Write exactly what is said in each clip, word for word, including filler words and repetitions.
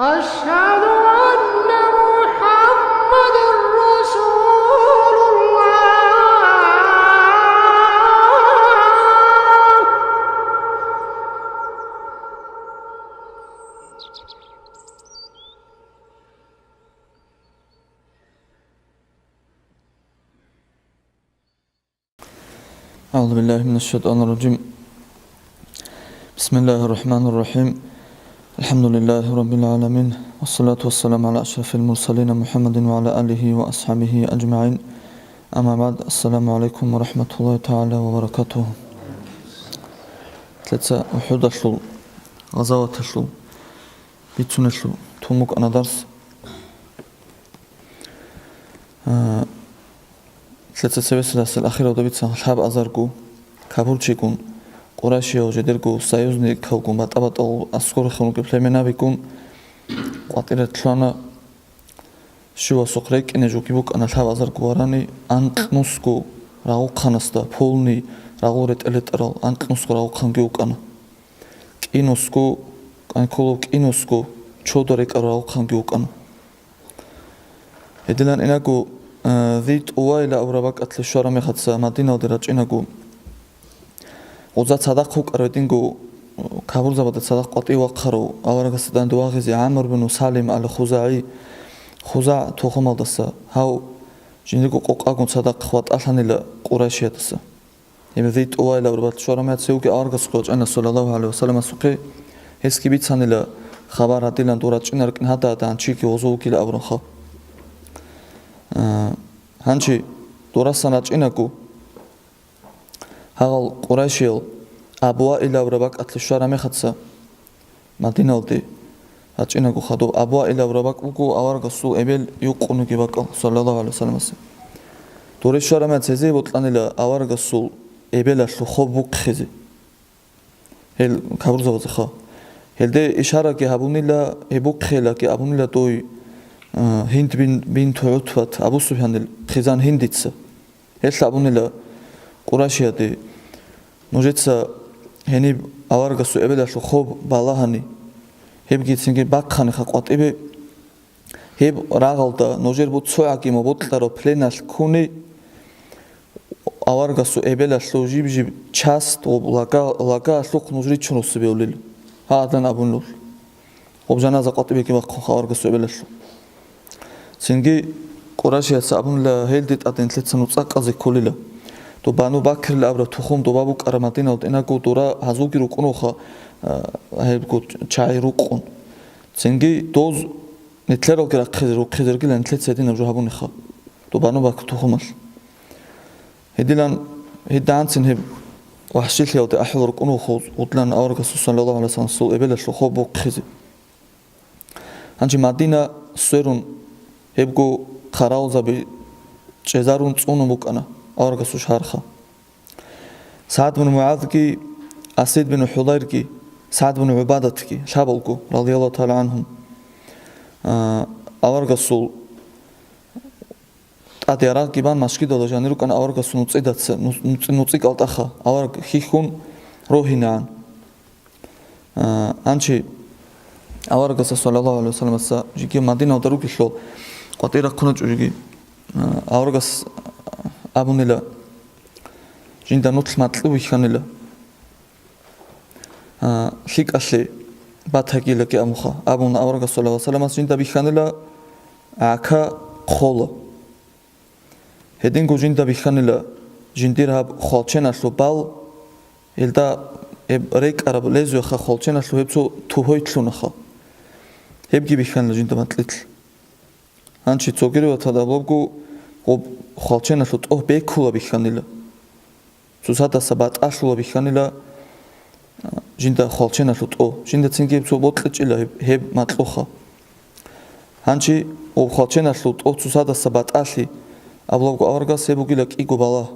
أشهد أن محمدا رسول الله. أعوذ بالله من الشيطان الرجيم. بسم الله الرحمن الرحيم. الحمد لله رب العالمين. والصلاة والسلام على أشرف المرسلين محمد وعلى آله وأصحابه أجمعين. أما بعد. السلام عليكم ورحمة الله تعالى وبركاته. Лъица Ухудалъул гъазаваталъул бицунелъул тун букӀана дарс. А, лъица цебесеб дарсил ахиралда бицана лъабазарго капурчигун, къурайшиял жидерго союзникалгун, батӀа-батӀал аскӀор хун ругел племенабигун къватӀире лъугьана. Щивасухъ рекӀине жоги букӀана лъабазарго варани, анкьнусго рагъухъанасда, полный рагъул ретӀел ретӀарал анкьнусго рагъухъанги вукӀана. КӀинусго, кӀанкулав кӀинусго чодо рекӀарал рагъухъанги вукӀана. Гьединан инаго, э, Зий ТӀувайла абураб бакӀалъе щвараб мехалъ Мадиналде рачӀинаго, гъоза цадахъ вукӀарав гьединго, э, капурзабазда цадахъ къватӀив вахъарав аварагасда данде вагъизе ГӀамр бин Салим ал-ХузагӀи, ХузагӀ тухумалдаса, гьав жиндирго къокъагун цадахъ ватӀалъанила къурайшиятаса. Гьеб Зий ТӀувайла абураб бакӀалъе щвараб мехалъ гьевги аварагасухъе вачӀана, саллаллагьу гӀалайгьи ва салламасухъе, гьесги бицанила хабар, гьадилан дур рачӀинаркӀин гьада-гьадан чиги гъозо вугила абураб хабар. А, гьанже дурасан рачӀинаго, гьагъал къурайшиял Абу Ваил абураб бакӀалъе щвараб мехалъ Мадиналде рачӀинаго хадуб. Абу Ваил абураб бакӀ буго аварагасул эбел юкъун вугеб бакӀал, саллаллагьу гӀалайгьи ва салламасе. Дуре щвараб мехалъ гьезие бокьанила аварагасул эбелалъул хоб бухъизе. Гьел капурзабазеха. Гьелде ишараги гьабунила, гьеб бухъиялъги абунила дой, а, Гьинд бин, бинту ГӀутбат, Абу Суфьянил хъизан Гьиндица. Гьелъ абунила къурайшияде: «Нужеца гьениб аварагасул эбелалъул хоб балагьани, гьебги цинги бахъаниха къватӀибе. Гьеб рагъалда нужер бу-, цо гӀаги мубокьараб пленалъ ккуни, аварагасул эбелалъул жиб-жиб часть ва лага-, лагаялъухъ нуж ричун руссеб бевлил». Гьадан абунлъул. Гъоб жаназа къватӀибеги бахъун аварагасул эбелалъул. Цинги къурайшияца абунила, гьелде тӀаде нилъеца нуцӀа къазе кколила. Доб Бану Бакрил абураб тухум доба букӀараб Мадиналда инаго дура гьазулги рукӀунуха, а, гьебго чагӀи рукъун. Цинги доз нилъералги рахъизе рухъизергила нилъеца гьединаб жо гьабуниха доб Бану Бакр тухумалъ. Гьедилан гьедигӀанцин гьеб вахӀшилъиялде ахӀул рукӀунухъ гъудлъан аварагасул, саллаллагьу гӀалайгьи ва саллам, эбелалъул хоб бухъизе. Гьанже Мадина сверун, гьебго хъаравулзаби чӀезарун цӀунун букӀана аварагасул шагьарха. СагӀд бин МугӀазги, Асид бин ХӀудайрги, СагӀд бин ГӀубадатги лъабалго, радияллагьу тагӀала гӀангьум, а, аварагасул тӀаде ярагъги бан, машгидалда жанир рукӀана аварагасул нуцӀидаца, нуц-, нуц-, нуцӀи кӀалтӀаха, авараг хьихьун рогьинегӀан. А, гьанже аварагасда, саллаллагьу гӀалайгьи ва салламасда, жеги Мадиналда ругелъул къватӀир рахъуначӀо жеги. А, аварагас абунила, жинда нуцӀ макьу бихьанила. А, лъикӀалъе батагилаги абунха, абун аварагас, саллаллагьу гӀалайгьи ва салламас, жинда бихьанила гӀака хъола. Гьединго жинда бихьанила жиндир гьаб хвалченалъул бал, гьелда гьеб рекӀараб лезвиха хвалченалъул гьеб цо тугьой лъунаха. Гьебги бихьанила жинда макьилъ. Гьанже цогири ватада абулебго, гъоб хвалченалъул тӀогь бекула бихьанила. Цоцадаса батӀалъула бихьанила, а, жинда хвалченалъул тӀогь. Жинда цинги гьеб цо бокьичӀила гьеб, гьеб макьуха. Гьанже гъоб хвалченалъул тӀогь цоцадаса батӀалъи абулебго аварагас, гьеб бугила кӀиго балагь.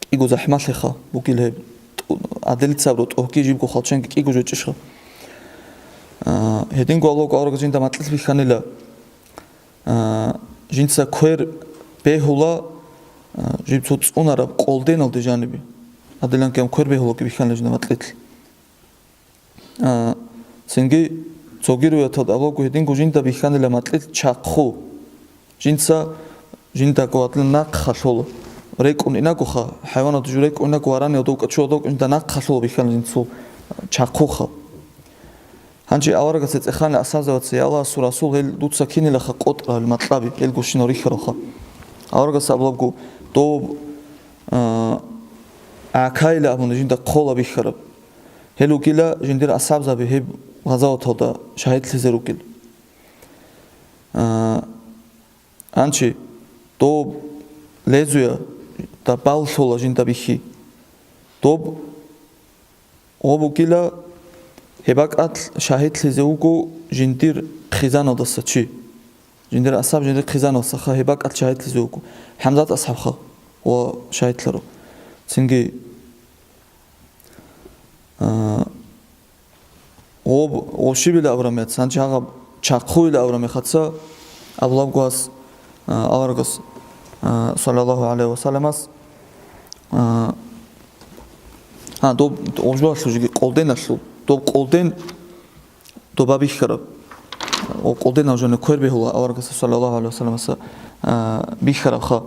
КӀиго захӀмалъиха бугила гьеб. ТӀу-, гӀадилица абураб тӀогьги жибго хвалченги кӀиго жо гьечӀищха. А, гьединго абулебго аварагас жинда макьилъ бихьанила, а, жинца квер бегьула, а, жиб цо цӀунараб къолденалде жанибе. Гьадилан квер бегьулаги бихьанила жинда макьилъ. А, цинги Цоги риваяталда абулаго, гьединго жинда бихьанила макьилъ чахъу. Жинца жиндаго гьадин нахъа лъола. РекӀун инагоха, хӀайванал жо рекӀун инаго варанив довкӀа чула довкӀа жинда нахъа лъола бихьана жинцул чахъуха. Гьанже аварагас цӀехана асабзабаца: «Я Аллагьасул Расул, гьел дуца кинилаха къотӀрал макьаби, гьел гущинал рихьаралха». Аварагас абулаго, доб, а, гӀакайила абуна жинда хъола бихьараб. Гьел вугила жиндир асабзаби гьеб гъазаваталда шагьидлъизе ругел. А, Гьанчи, доб лезуя да баллъула жинда бихьи. Доб гъо бугила, гьеб бакӀалъ шагьидлъизе вуго жиндир хъизаналдаса чи. Жиндир асаб жиндир хъизаналдасаха гьеб бакӀалъ шагьидлъизе вуго. ХӀамзат асхӀабха ва шагьидлъарав. Цинги, а, Гъоб-, гъобщибила абрамеца, гьанчи гьагъаб чахъуила абрамехаца, абулабгоас, а, аварагас, а, саллаллагьу гӀалайгьи ва салламас, а, гьа, доб, доб гъобжуалъул жиги къолденалъул, доб къолден, доба бихьараб. О, къолденал жоне квер бегьула аварагас саллаллагьу гӀалайгьи ва салламаса, а, бихьарабха.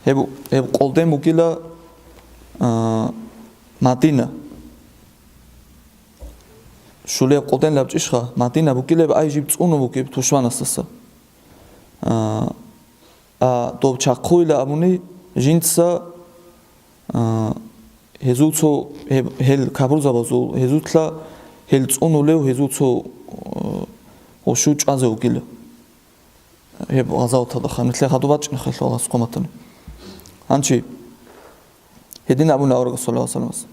Гьеб, гьеб къолден бугила, а, Мадина. Щулеб къуден лабчӀищха, Мадина букӀилеб ай жиб цӀунун букӀиб тушманасдаса. А, а доб чахъуила абуни, жинца, а, гьезул цо, гьеб-, гьел капурзабазул, гьезулъа гьел цӀунулев, гьезул цо, а, гъущу чӀвазе вугила. Гьеб гъазаваталда ха, нилъер хадуб бачӀина хелъ Аллагьас хъуматани. Гьанчи, гьедин абуна аварагас, саллаллагьу гӀалайгьи ва салламас.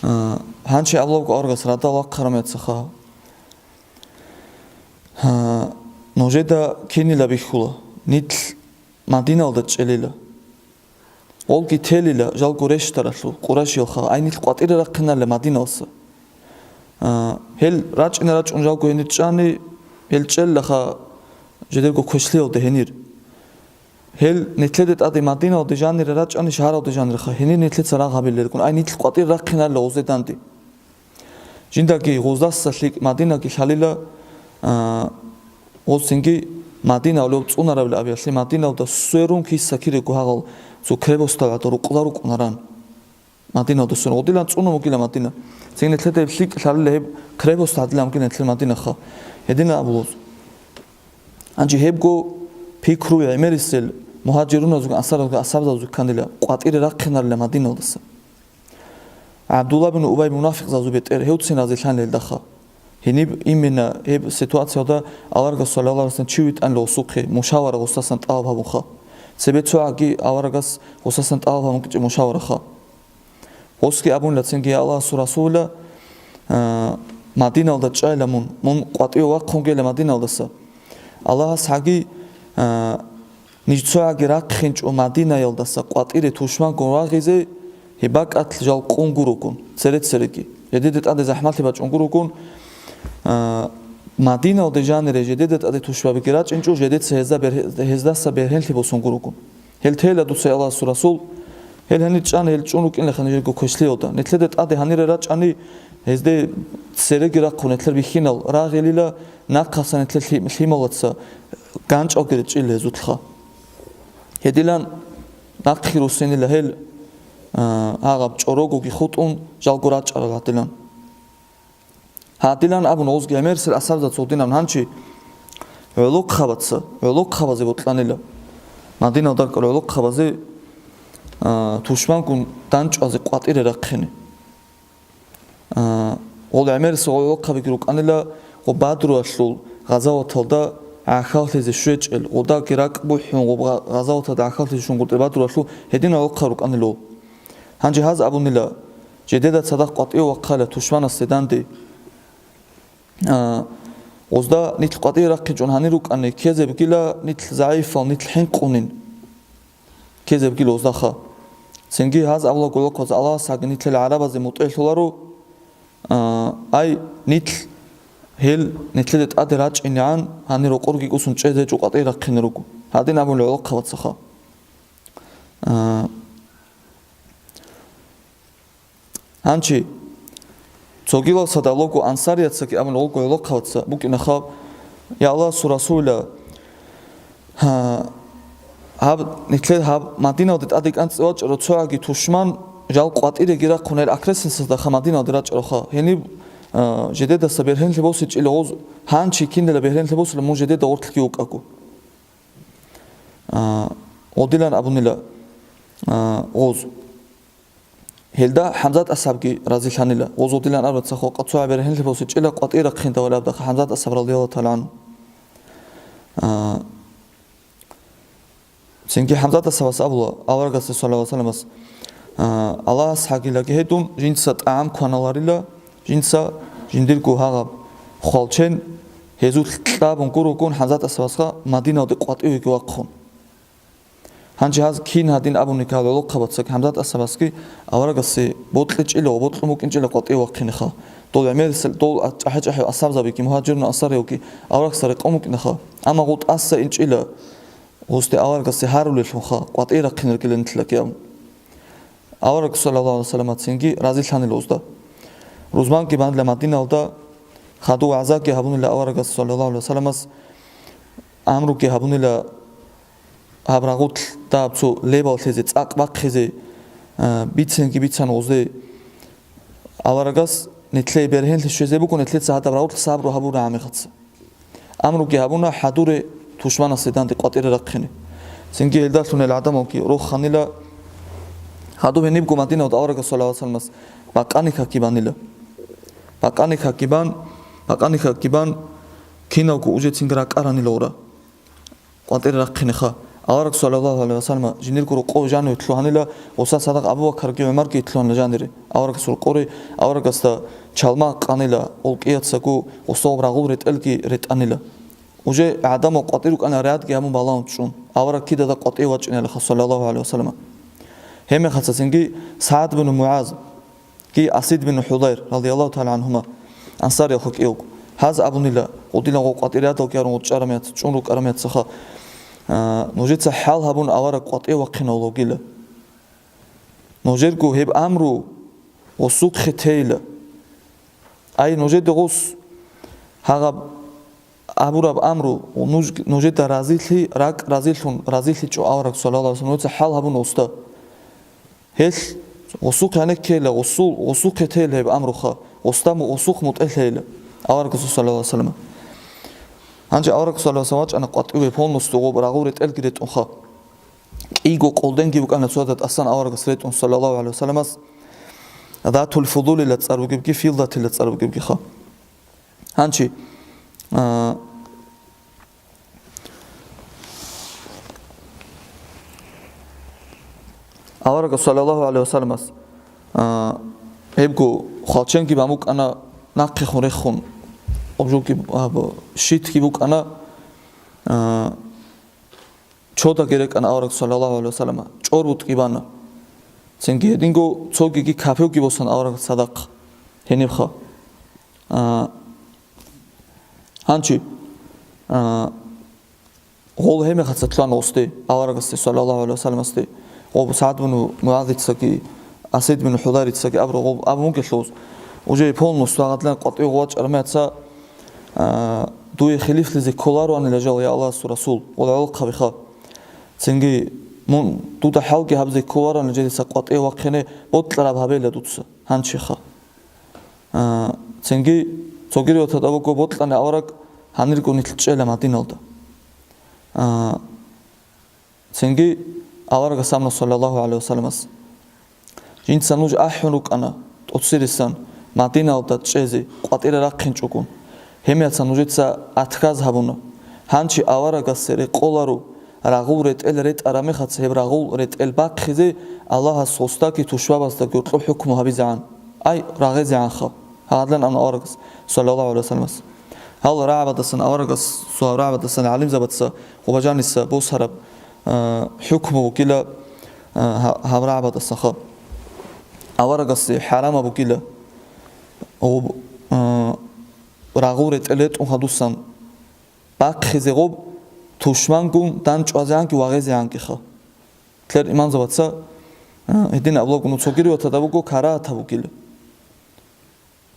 А, гьанчи абулабго аварагас радал вахъараб мецаха. А, нужеда кинила бихьула, нилъ Мадиналда чӀелила. Олги телила жалго рещтаралъур, Къурайшиялха, ай нилъ къватӀире рахъинарила Мадиналса. А, гьел рачӀине рачӀун жалго гьенир чӀани, гьел чӀеллаха жидерго квешлъиялда гьенир. Гьел нилъеде тӀаде Мадиналде жанире рачӀани шагьаралде жаниреха, гьенир нилъеца рагъ гьабилелгун, ай нилъ къватӀире рахъинарила гъузе данде. Жиндаги гъуздаса лъикӀ Мадинаги лъалила, а, гъуцинги Мадина гьалев цӀунарабли абиялъе Мадиналда сверун киса кирего гьагъал цо крепостал гӀадал рукъла рукӀунаран. Мадиналда сверун. Гъудилан цӀунун вугила Мадина. Цин нилъеда гьеб лъикӀ лъалила гьеб крепост гьадилан вугила нилъер Мадинаха. Гьедина абулуз. Гьанже гьебго пикру гӀемерисел мугьажируназулги ансаразулги асабзабазул канила къватӀире рахъинарила Мадиналдаса. ГӀабдулла бин Убай мунафикъзабазул бетӀер гьевцин разилъан гьелдаха. Гьениб именно гьеб ситуациялда аварагас, саллаллагьу гӀалайгьи ва саллам, чи витӀанила гъусухъе, мушавара гъусасан тӀалаб гьабунха. Цебе цогӀаги аварагас гъусасан тӀалаб гьабун кӀичӀеб мушавараха. Гъусги абунила цинги: «Я Аллагьасул Расулилла, а, Мадиналда чӀайла мун, мун къватӀиве вахъун гела Мадиналдаса. Аллагьас гьаги, а, ниж цогӀаги рахъинчӀо Мадинаялдаса къватӀире тушмангун рагъизе, гьеб бакӀалъ жал къун гурогун, цере-цереги. Гьедеде тӀаде захӀмалъи бачӀун гурогун, а, Мадиналде жанире жедеде тӀаде тушбабиги рачӀинчӀо, жедеца гьезда бергье-, гьездаса бергьенлъи босун гурогун. Гьел тейла дуца, Аллагьасул Расул, гьел гьанир чӀана, гьел чӀун рукӀинлаха нижерго квешлъиялда. Нилъеде тӀаде гьанире рачӀани, гьезде цереги рахъун, нилъер бихьинал рагъилила, нахъасан нилъер лъи-, лъималаца ганчӀалги речӀчӀила гьезулха». Гьедилан нахъги руссинила гьел, а, гьагъаб чӀорогоги хутӀун, жалго рачӀарал гьадилан. Гьадилан абун гъозги гӀемерисел асабзаца гъудинаб гьанчи гӀолохъабаца, гӀолохъабазе бокьанила. Мадиналда рукӀарал гӀолохъабазе, а, тушмангун данчӀвазе къватӀире рахъине. А, гъол гӀемерисел гъол гӀолохъабиги рукӀанила гъо Бадруялъул гъазаваталда гӀахьаллъизе щвечӀел, гъодаги ракӀ бухӀун гъо гъа-, гъазаваталда гӀахьаллъизе щунгутӀи Бадруялъул гьедин гӀолохъа рукӀанила гъол. Гьанже гьаз абунила, жедеда цадахъ къватӀиве вахъайила тушманасде данде. А, гъозда нилъ къватӀиве рахъинчӀун гьанир рукӀани, ккезебгила нилъ загӀипал, нилъ хӀинкъунин. Ккезебгила гъоздаха. Цинги гьаз абула гӀолохъабаз Аллагьас гьаги нилъел гӀарабазе мутӀигӀлъуларо, а, ай, нилъ гьел нилъеде тӀаде рачӀинегӀан гьанир рокъорги кӀусун чӀезе гьечӀо къватӀиве рахъине руго. Гьадин абула гӀолохъабацаха. А, Гьанчи, Цогилалса далого ансарияцаги абун гъолго гӀолохъабаца букӀинаха: «Я Аллагьасул Расулилла, гьа, гьаб, нилъер гьаб Мадиналде тӀаде кӀанцӀе вачӀарав цогӀаги тушман жал къватӀиреги рахъун гьел акресинсаздаха Мадиналде рачӀаравха. Гьениб, а, жедедаса бергьенлъи босичӀила гъоз, гьанчи кинила бергьенлъи босила мун жедеда гъорлъги вукӀаго». А, гъодилан абунила, а, гъоз. Гьелда ХӀамзат асхӀабги разилъанила. Гъоз гъодилан арбаца хокъа цо гӀабир гьенлъи босичӀила къватӀир рахъин давали абдаха ХӀамзат асхӀаб радияллагьу тагӀала гӀанху. А, цинги ХӀамзат асхӀабас абула, аварагасде саллаллагьу гӀалайгьи вассаламас, а, Аллагьас гьагилаги гьедун, жинца тӀагӀам кваналарила, жинца жиндирго гьагъаб хвалчен гьезулъ кьабун гурогун ХӀамзат асхӀабасха Мадиналде къватӀивеги вахъун. Гьанже гьаз кин гьадин абуни ккола гӀолохъабацаги ХӀамзат асхӀабасги аварагасе бокьичӀила ва бокьун букӀинчӀила къватӀив вахъинеха. Дол гӀемерисел, дол чӀахӀи-чӀахӀиял асхӀабзабиги, мугьажирун ансариявги аварагасда рекъон букӀинаха. Амма гъов тӀаса инчӀила гъосде аварагасе гьарулелъунха, къватӀив рахъинаргила нилъедаги абун. Авараг саллаллагьу гӀалайгьи вассаламацинги разилъанила гъозда. Рузманги банила Мадиналда, хадув вагӀзаги гьабунила аварагас саллаллагьу гӀалайгьи вассаламас, амруги гьабунила гьаб рагъулъ дагьаб цо лебал лъезе, цӀакъ бахъизе, а, бицинги бицан гъозде. Аварагас нилъее бергьенлъи щвезе буго, нилъеца гьадаб рагъулъ сабру гьабураб гӀамихъаца. Амруги гьабуна хӀадуре тушманасе данде къватӀире рахъине. Цинги гьелдалъун гьел гӀадамалги роханила, хадуб гьенибго Мадиналда аварагас саллаллагьу гӀалайгьи вассаламас бакъаникаги банила. Бакъаникаги бан, бакъаникаги бан, киналго уже цинги ракӀаранила гъора. КъватӀире рахъинеха. Авараг саллаллагьу гӀалайгьи вассалама жиндирго рокъов жаниве лъугьанила, гъосда цадахъ Абу Бакарги ГӀумарги лъугьанила жанире. Аварагасул рокъоре, аварагасда чалма къанила, гъол кӀияцаго гъосда гъоб рагъул ретӀелги ретӀанила. Уже гӀадамал къватӀир рукӀана рядги гьабун балагьун чӀун. Авараг кидада къватӀив вачӀинелаха, саллаллагьу гӀалайгьи вассалама. Гьеб мехалъ цинги СагӀд бин МугӀаз, Ки Асид бин Худайр, радияллагьу тагӀала гӀанхума, ансариялъул кӀиявго. Гьаз абунила, гъудилан гъов къватӀире рядалги гьарун вачӀараб мехалъ, чӀун рукӀараб мехалъха, а, нужеца хӀал гьабун авараг къватӀив вахъинавулагила. Нужерго гьеб амру гъосухъе тейила. Ай, нужеда гъос гьагъаб абураб амру, нуж-, нужеда разилъи, ракӀ разилъун, разилъичӀо авараг, саллаллагьу гӀалайгьи вассалам, нужеца хӀал гьабун гъосда. Гьелъ гъосухъ гьанеккейила, гъосул, гъосухъе тейила гьеб амруха, гъосда му-, гъосухъ мутӀигӀлъейила аварагасул, саллаллагьу гӀалайгьи вассалам. Гьанже авараг, саллаллагьу гӀалайгьи вассалам, вачӀана къватӀиве полностью гъоб рагъул ретӀелги ретӀунха. КӀийго къолденги букӀана цода тӀасан аварагас ретӀун, саллаллагьу гӀалайгьи вассаламас, Затул Фудулила цӀар бугебги, Филдатила цӀар бугебгиха. Гьанчи, а, аварагас, саллаллагьу гӀалайгьи вассаламас, а, гьебго хвалченги бан букӀана, нахъехун рехун, обжуги, а, б-, щитги букӀана, а, чодаги рекӀана авараг, саллаллагьу гӀалайгьи вассалама, чӀор бутӀги бана. Цинги гьединго цогиги капевги босан авараг цадахъ гьенибха. А, гьанчи, а, гъол гьеб мехалъ лъугьана гъосде, аварагасде, саллаллагьу гӀалайгьи вассаламасде, гъоб СагӀд бин МугӀазицаги, Асид бин Худайрицаги абураб гъоб абун бугелъул, уже полностью гьагъадлъан къватӀив гъов вачӀараб мехалъ, а, дуе хилифлъизе кколароанила жал, я Аллагьасул Расул, гъол гӀолохъабиха. Цинги мун дуда хӀалги гьабизе кколароанила жедеца къватӀив вахъине, бокьараб гьабейила дуца гьанчиха. А, цинги цогири ватада буго бокьани авараг гьанирго нилъ чӀела Мадиналда. А, цинги аварагас абуна, саллаллагьу гӀалайгьи вассаламас: «Жинца нуж ахӀун рукӀана тӀоцерисан Мадиналда чӀезе, къватӀире рахъинчӀогун. Гьеб мехалъ нужеца отказ гьабуна. Гьанчи аварагасе рекъоларо, рагъул ретӀел ретӀараб мехалъ гьеб рагъул ретӀел бахъизе Аллагьас гъосдаги тушбабаздаги гьоркьоб хӀукму гьабизегӀан, ай, рагъизегӀанха». Гьагъадлъан абуна аварагас, саллаллагьу гӀалайгьи вассаламас. Гьал рагӀабадасан аварагас, цо рагӀабадасан гӀалимзабаца гъоб жаниса босараб, а, хӀукму бугила, а, гьа-, гьаб рагӀабадасаха. Аварагасе хӀарамаб бугила гъоб, а, рагъул ретӀел ретӀун хадусан бахъизе гъоб тушмангун дандчӀвазегӀанги вагъезегӀангиха. Лъер имамзабаца, а, гьедин абулаго, ну, цогири ватада буго карагьатаб бугила.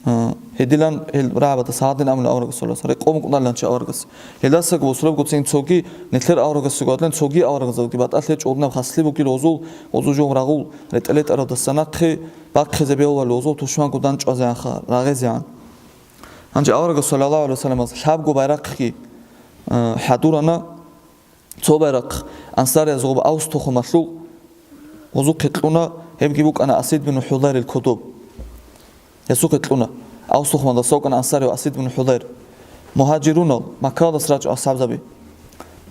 А, гьедилан гьел рагӀабада сагъадин абуна аварагас, саллаллагьу гӀалайгьи ва саллам, рекъон букӀуналилан чи аварагас. Гьелдасаго бусурабго цин цоги, нилъер аварагасдаго гьадилан цоги аварагзалги батӀалъе чӀолдинаб хаслъи бугила гъозул, гъозул жо рагъул ретӀел-ретӀаралдаса нахъе бахъизе бегьуларел гъозул тушманго дандчӀвазегӀанха, рагъезегӀан. Гьанже аварагас, саллаллагьу гӀалайгьи ва салламас, лъабго байрахъги, а, хӀадурана. Цо байрахъ ансариязул гъоб Авс тухумалъул гъозухъе кьуна, гьебги букӀана Асид бин ХӀудайрил кодоб. Гьесухъе кьуна. Авс тухумалдаса вукӀана ансарияв Асид бин ХӀудайр. Мугьажирунал, Маккаялдаса рачӀарал асхӀабзаби.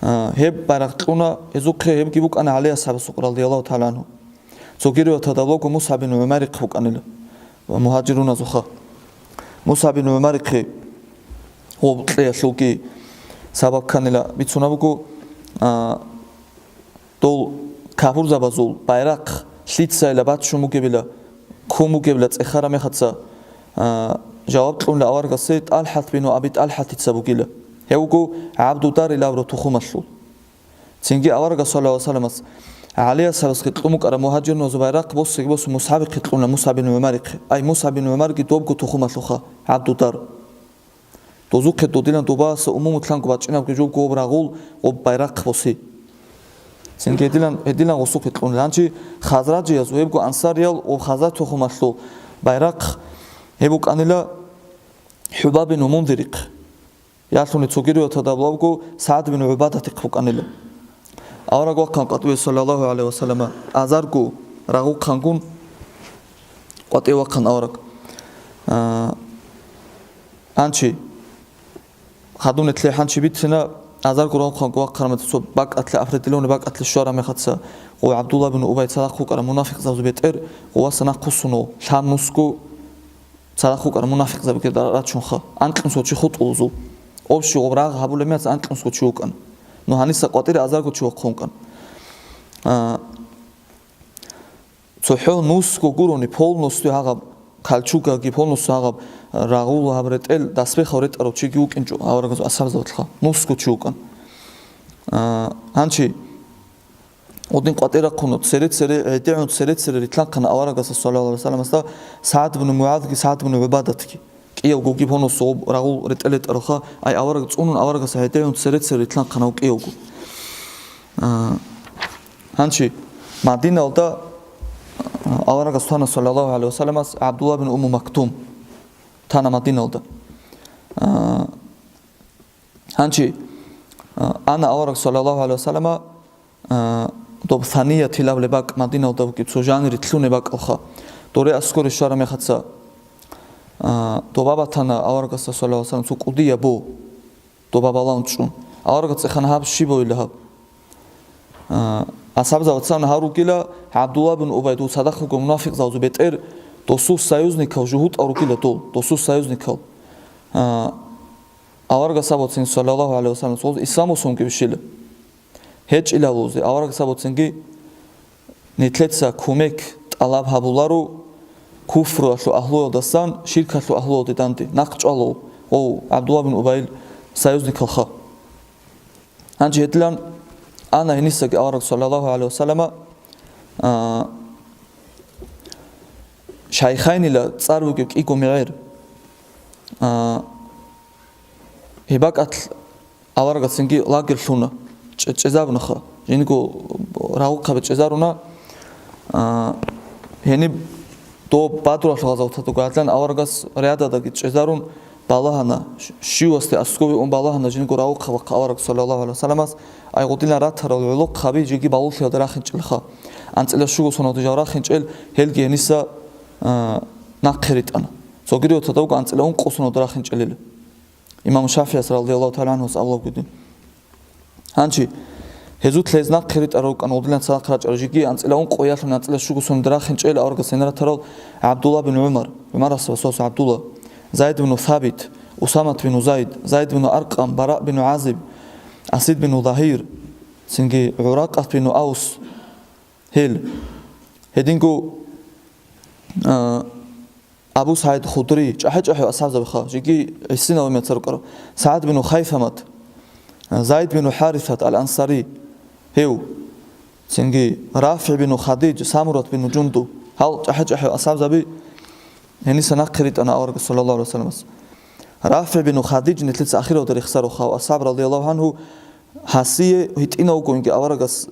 А, гьеб байрахъ кьуна гьезухъе, гьебги букӀана ГӀали асхӀабасухъ, радияллагьу тагӀала гӀангьу. Цоги риваяталда буго МусгӀаб бин ГӀумайрихъ букӀанила ва мугьажируназухъа. МусгӀаб бин ГӀумайрихъе гъоб кьеялъулги сабаб кканила бицунаб буго, а, дол капурзабазул байрахъ лъицайила баччун бугебила, ккун бугебила цӀехараб мехаца, а, жаваб кьунила аварагасе ТӀалхӀат бин Аби ТӀалхӀатица бугила. Гьев вуго ГӀабду Дарил абураб тухумалъул. Цинги аварагас, саллаллагьу гӀалайгьи ва салламас, ГӀали асхӀабасухъе кьун букӀараб мугьажируназул байрахъ босиги босун МусгӀабихъе кьуна, МусгӀаб бин ГӀумарихъе. Ай, МусгӀаб бин ГӀумарги добго тухумалъулха, ГӀабду Дар. Дозухъе додилан добаса умумулъанго бачӀинабги жобго гъоб рагъул гъоб байрахъ боси. Цинги гьедилан, гьедилан гъосухъе кьуна. Гьанчи хазражияз, гьебго ансариял ва хазраж тухумалъул байрахъ гьеб букӀанила ХӀубаб бин Мундирихъ. Ялъуни цоги риваяталда абулеб буго, СагӀд бин ГӀубадатихъ букӀанила. Авараг вахъан къватӀиве, саллаллагьу гӀалайгьи ва саллама, азарго рагъухъангун къватӀиве вахъан авараг. А, гьанчи, хадуб нилъее гьанчи бицина, азарго рагъухъанго вахъараб мехалъ цо бакӀалъе, определённый бакӀалъе щвараб мехаца, гъов ГӀабдулла бин Убай цадахъ вукӀарав мунапикъзабазул бетӀер, гъов васанахъ вуссуно, лъаб нусго цадахъ вукӀарал мунапикъзабиги рачунха, анкьнусго чи хутӀулзул. Общий гъоб рагъ гьабулеб мехалъ анкьнусго чи вукӀан. Ну, гьаниса къватӀире азарго чи вахъун вукӀан. А, цохӀо нусго гурони, полностью гьагъаб кольчугаги, полностью гьагъаб рагъул гьаб ретӀел, доспехал ретӀарав чиги вукӀинчӀо аварагазул асхӀабзабазулъха. Нусго чи вукӀан. А, гьанчи Гъудин къватӀирахъун цере-цере, гӀедегӀун цере-цере рилълъанхъана аварагасда, саллаллагьу гӀалайгьи ва салламасда, СагӀд бну МугӀазги СагӀд бну ГӀубадатги. КӀиявгоги гьоносо гъоб рагъул ретӀел ретӀаралха, ай авараг цӀунун аварагасда гӀедегӀун цере-цере рилълъанхъана гьав кӀиявго. А, гьанчи Мадиналда, а, аварагас тана, саллаллагьу гӀалайгьи ва салламас, ГӀабдулла бин Умму Мактум тана Мадиналда. А, гьанчи, а, ана авараг, саллаллагьу гӀалайгьи ва саллама, а, доб саниятил абулеб бакӀ Мадиналда бугеб цо жанире лъунеб бакӀалха. Доре аскоре щвараб мехаца, а, доба батана аварагасда, саллаллагьу гӀалайгьи ва саллам, цо кӀудияб бо, доба балагьун чӀун. Аварагас цӀехана гьаб щиб бугила гьаб. А, асхӀабзабацан гьар ругила, ГӀабдулла бин Убай, дов цадахъ вуго мунафикъзабазул бетӀер, досул союзникал жугьутӀал ругила дол, досул союзникал. А, аварагас абуцин, саллаллагьу гӀалайгьи ва саллам, цо исламалъунги бищила. ГьечӀила абузе, аварагас абуцинги, нилъеца кумек тӀалаб гьабуларо куфруялъул агьлуялдасан, ширкалъул агьлуялде данде, нахъ чӀвала гъов ГӀабдулла бин Убайил союзникалха. Гьанже гьедилан ана гьенисаги авараг, саллаллагьу гӀалайгьи ва саллама, а, Шайхайнила цӀар бугеб кӀиго мегӀер. А, гьеб бакӀалъ аварагасинги лагерь лъуна, чӀе-, чӀезабунаха. Жиндирго рагъухъаби чӀезаруна. А, гьениб доб Бадралъул гъазаваталдаго гӀадлан аварагас рядадаги чӀезарун балагьана, щ-, щивасде аскӀове ун балагьана жиндирго рагъухъабахъ авараг, саллаллагьу гӀалайгьи ва салламас, ай гъудилан ратарал гӀолохъаби жеги балулъиялда рахинчӀелха. АнцӀила щуго соналда жал рахинчӀел, гьелги гьениса, а, нахъе ритӀана. Цогидияталда вуго анцӀила ункъо соналда рахинчӀелила. Имам ШафигӀияс, радияллагьу тагӀала гӀангьу, абулеб бугин. Гьанчи, гьезул лъез нахъе ритӀарал рукӀана гъудилан цадахъ рачӀарал жеги, анцӀила ункъо ялъун анцӀила щуго соналда рахинчӀел аварагас гьенир ратарал ГӀабдулла бин ГӀумар, ГӀумарасул васас ГӀабдулла, Зайд бин Сабит, Усамат бин Зайд, Зайд бин Аркъам, Бараъ бин ГӀазиб, Асид бин Загьир, цинги ГӀуракъат бин Авс, гьел. Гьединго, а, Абу СагӀид Худри, чӀахӀи-чӀахӀи асхӀабзабиха, жеги гӀисинав мецал рукӀарав, СагӀд бин Хайсамат, Зайд бин ХӀарисат ал-Ансари, гьев, цинги РафигӀ бин Хадиж, Самурат бин Жундуб, гьал чӀахӀи-чӀахӀи асхӀабзаби Гьениса нахъе ритӀана аварагас, саллаллагьу гӀалайгьи вассаламас. РафигӀ бину Хадиж, нилъеца ахиралда рехсарухъав асхӀаб, радияллагьу гӀангьу, гьасие гьитӀинавгоинги аварагас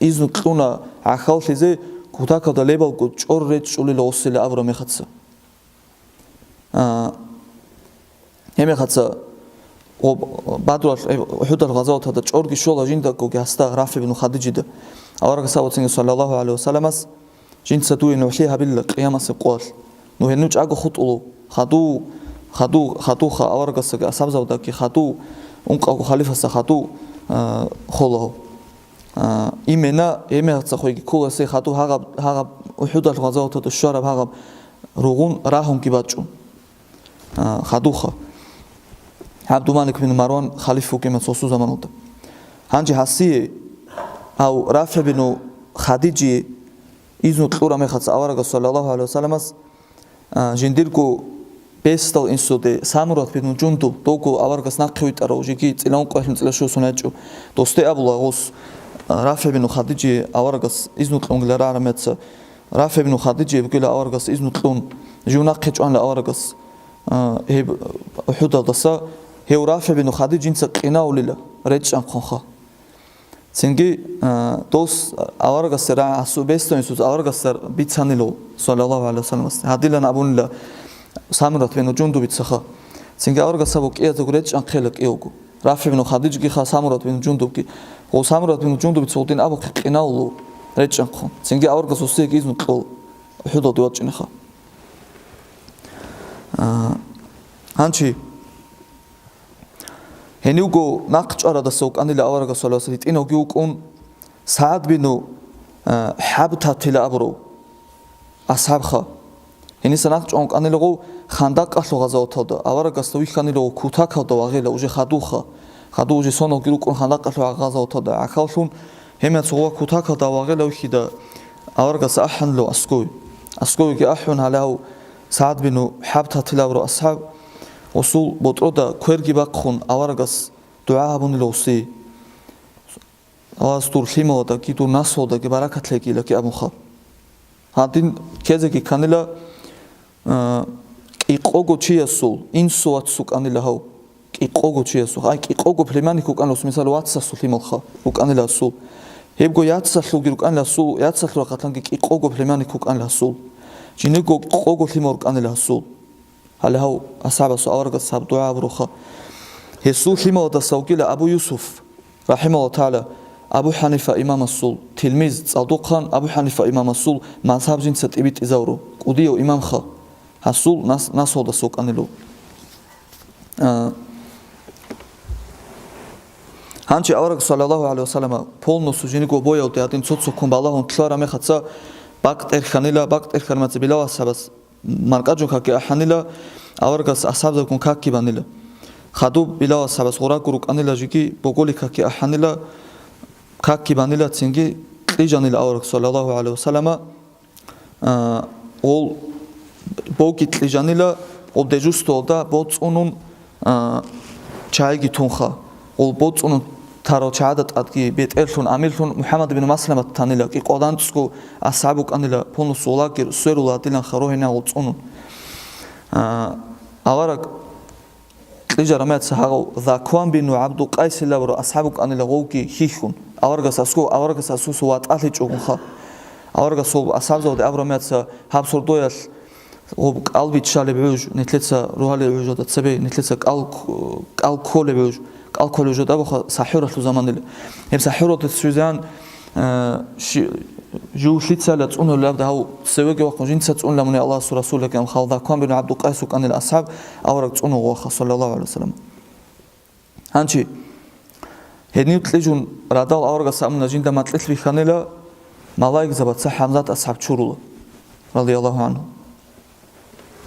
изну кьуна гӀахьаллъизе, кутакалда лебалго чӀор речӀчӀулел гъосила абураб мехаца. А, гьеб мехаца гъоб-, Бадруялъ, э, УхӀудалъ гъазаваталда чӀорги щола жиндагоги гьасда, РафигӀ бину Хадижида. Аварагас абуцинги, саллаллагьу гӀалайгьи вассаламас, жинца дуе нугӀлъи гьабила къиямасеб къоялъ. Ну гьенив чӀаго хутӀулев, хадув, хадув, хадувха аварагасдаги асхӀабзабадаги хадув, ункъавго халифаса хадув, а, холагьав. А, имена, гьеб мехаца хвейги ккола гьесие хадув гьагъаб, гьагъаб УхӀудалъ гъазаваталда щвараб гьагъаб ругъун рагьунги бачӀун. А, хадувха. ГӀабдулмалик бин Марван халиф вукӀина цо-цо заманалда. Гьанже гьасие, гьав РафигӀ бину Хадижие изну кьураб мехаца аварагас, саллаллагьу гӀалайгьи вассаламас, а, жиндирго бесдал инсуде, Самурат бину Жундуб, довго аварагас нахъе витӀарав, жеги цӀилан ункъоялъ цӀила щуго сон гьечӀо. Досде абула гъос, а, РафигӀ бину Хадижие аварагас изну кьунгила рагӀараб мехаца. РафигӀ бину Хадижие бугила аварагас изну кьун, жив нахъе чӀванила аварагас, а, гьеб УхӀудалдаса, гьев РафигӀ бину Хадиж жинца къинавулила, речӀчӀанхъунха. Цинги, а, дос аварагасда рагӀи гьасул бесдал инсуца аварагасда бицанило, саллаллагьу гӀалайгьи вассаламас. Гьадилан абунила Самурат бину Жундубицаха. Цинги аварагас абу кӀиязего речӀчӀанхъела кӀиявго. РафигӀ бину Хадижгиха, Самурат бину Жундубги. Гъов Самурат бину Жундубица гъудин абухъе къинавулев речӀчӀанхъун. Цинги аварагас гьесие изну кьола УхӀудалде вачӀинеха. А, гьанчи Гьенивго нахъ чӀварадаса вукӀанила аварагас, саллаллагьу гӀалайгьи вассалам, гьитӀинавги вукӀун, СагӀад бину, а, ХӀабтатила абурав асхӀабха. Гьениса нахъ чӀван вукӀанилаго Хандакъалъул гъазаваталда, аварагасда вихьанила кутакалда вагъила, уже хадувха. Хадув уже соналги рукӀун Хандакъалъул гъазаваталда гӀахьаллъун, гьемияцгъуба кутакалда вагъила вихьида аварагас ахӀанила аскӀове. АскӀовеги ахӀун, гьале гьав СагӀад бину ХӀабтатила абурав асхӀаб, гъосул ботӀрода кверги бахъун, аварагас дугӀа гьабунила гъосие. Аллагьас дур лъималаздаги, дур наслуялдаги баракат лъеги, лаги абунха. Гьадин ккезеги кканила, а, кӀикъого чиясул, инсу вацас вукӀанила гьав. КӀикъого чиясул. Ай, кӀикъого племянник вукӀанила, мисал, вацасул лъималха вукӀанила гьасул. Гьебго яцалъулги рукӀанила гьасул, яцалъул рахъалъанги кӀикъого племянник вукӀанила гьасул. Жиндирго кӀикъого лъимал рукӀанила гьасул. Гьале гьав асхӀабасул аварагас гьаб дугӀа гьабуроха. Гьесул лъималадаса вукӀила Абу Юсуф, рахӀимагьуллагьу тагӀала, Абу ХӀанифа имамасул тилмиз, цӀалдохъан Абу ХӀанифа имамасул мазгьаб жинца тӀибитӀизавурав, кӀудияв имамха, гьасул нас-, наслуялдаса вукӀанилав. А, гьанчи авараг, саллаллагьу гӀалайгьи вассалама, полностью жиндирго боялде гьадин цо-цоккун балагьун лъугьараб мехаца бакъ тӀерхьанила, бакъ тӀерхьараб мехаца Билал асхӀабас маркӀачӀун какги ахӀанила, аварагас асхӀабзабигун какги банила. Хадуб Билал асхӀабас гъураггу рукӀанила, жеги боголи какги ахӀанила, какги банила, цинги кьижанила авараг, саллаллагьу гӀалайгьи вассалама, а, гъол боги кьижанила, гъол дежурствоялда боцӀунун, а, чагӀиги тунха. Гъол боцӀунун тарал чагӀада тӀадги бетӀерлъун, амирлъун МухӀаммад бин Масламат танила, кӀикъоялда анцӀго асхӀаб вукӀанила, полностью лагерь сверула гьадиланха рогьинав гъол цӀунун. А, авараг кьижараб мехаца гьагъав Закван бину ГӀабдул Къайсил абурав асхӀаб вукӀанила, гъовги хьихьун. Аварагас аскӀов, аварагас аскӀов ватӀалъичӀогунха. Аварагас гьоб асхӀабзабаде абураб мехаца гьаб сордоялъ гьоб кӀал биччалеб гӀуж, нилъеца рогьалил гӀужалда цебе, нилъеца кӀал, кӀал кколеб гӀуж, кӀал кколеб гӀужалда абуха сахӀуралъул заманила. Гьеб сахӀуралда цоян, э, щи-, жив лъицайила цӀунулеб абда гьав цевеги вахъун жинца цӀунула муни Аллагьасул Расул леки ам халда Закван бин ГӀабдул Къайс вукӀанила асхӀаб авараг цӀунун ваха, саллаллагьу гӀалайгьи вассалам. Гьанчи, гьенив кьижун радал аварагас амуна жинда макьилъ бихьанила, малаикзабаца ХӀамзат асхӀаб чурула, радияллагьу гӀангьу.